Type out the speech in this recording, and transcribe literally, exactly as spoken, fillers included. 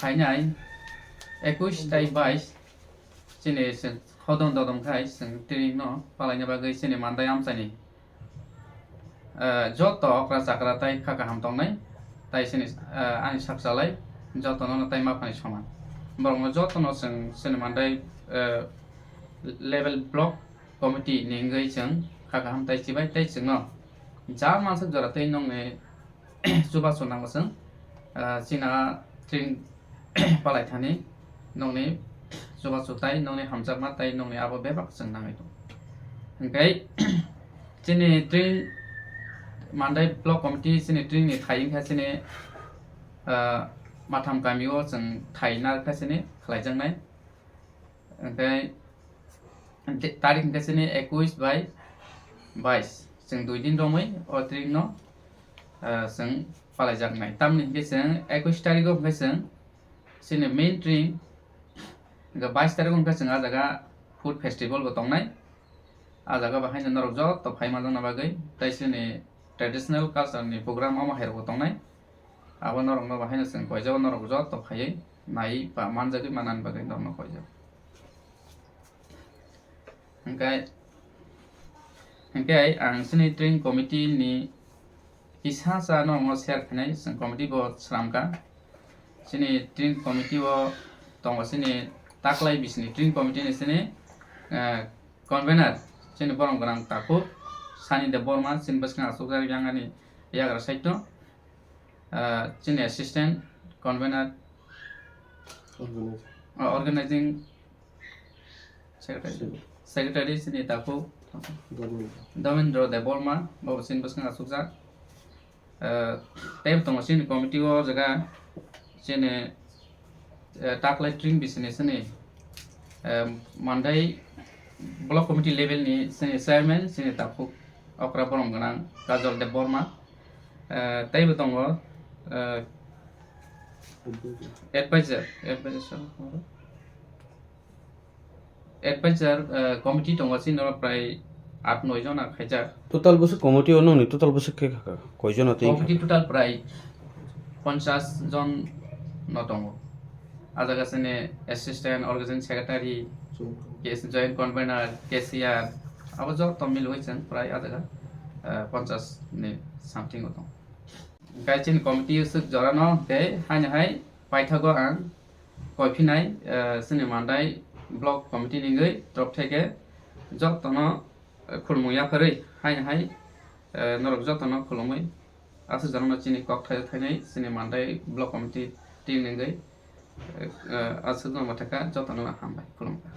Phainai ekush tai bais chini chwng hodon dodon khai chwng training no palaina bagwi chini Mandai amchaini, eh, joto okra chakra tai kha kaham tongnai, tai chini, eh, ani sak chalai joto no tai ma phani soman. Borok no joto no chwng chini Mandai, eh, level block committee ni wngwi chwng kha kaham tai chibai tai chwng no ja mansuk jora tei nokni chubachu nango chwng, ah, chini training palai thani nokni chubachu tai nokni hamjakma tai nokni abo bebak chwng nangwi tongo. Hwnkhe chini training Mandai block committee chini training ni thai wngkha chini, ah, matham kami o chwng thai narwkha chini khlaijaknai. Hwnkhe de-, tarik hwnkhe chini ekush bai bais. Chwng dui din romwi o training no, ah, chwng palaijaknai. Tamni hwnkhe chwng ekush tarik o hwnkhe chwng chini main training, hwnkhe bais tarik o hwnkhe chwng ah jaga food festival bo tongnai. Ah jaga bahaino norok joto phai manjakna bagwi tei chini traditional culture ni program omo hai rokbo tongnai. Abo norokno bahaino chwng koijak, norok joto phaiwi naiwi ba manjagwi manani bagwi norokno koijak. Hwnkhe, hwnkhe ang chini training committee ni kisa cha norokno share khainai, chwng committee bo sramkha. Chini training committee o tongo chini taklai bisini training committee ni chini, eh, convener chini borom gwnang takhuk Sani Debbarma, chini bwskang achukjak yang ani yagra side o. Ah, chini assistant convener, Organizing. Ah, organizing secretary, Secretary. Secretary chini takhuk Dharmendra. Dharmendra Debbarma, bo chini bwskang achukjak. Ah, tei tongo chini committee o jaga chini, eh, taklai training bisini chini, eh, Mandai block committee level ni chini chairman chini takhuk okra borom gwnang Kajol Debbarma. Eh, teibo tongo, eh, advisor, advisor, advisor, eh, committee tongo chini oro prai at noi jona khaijak. Total bwswk committee o nongni total bwswk khe kha kha? Koi jona twi kha? Committee total prai ponchas jon no tongo. Ah jaga chini assistant, organizing secretary, K S, joint convener, cashier, abo joto milwi chwng prai ah jaga, eh, ponchas ni something o tongo. Hwnkhe chini committee swk jora no hwnkhe haino hai paithago ang koiphinai, eh, chini Mandai block committee ni wngwi torop theke joto no, eh, khulumung yapharwi haino hai, eh, norok joto no khulumwi aswk jora no chini kok thai thainai chini Mandai block committee team ni wngwi, eh, eh, aswk no mwthakha joto no hambai khulumkha.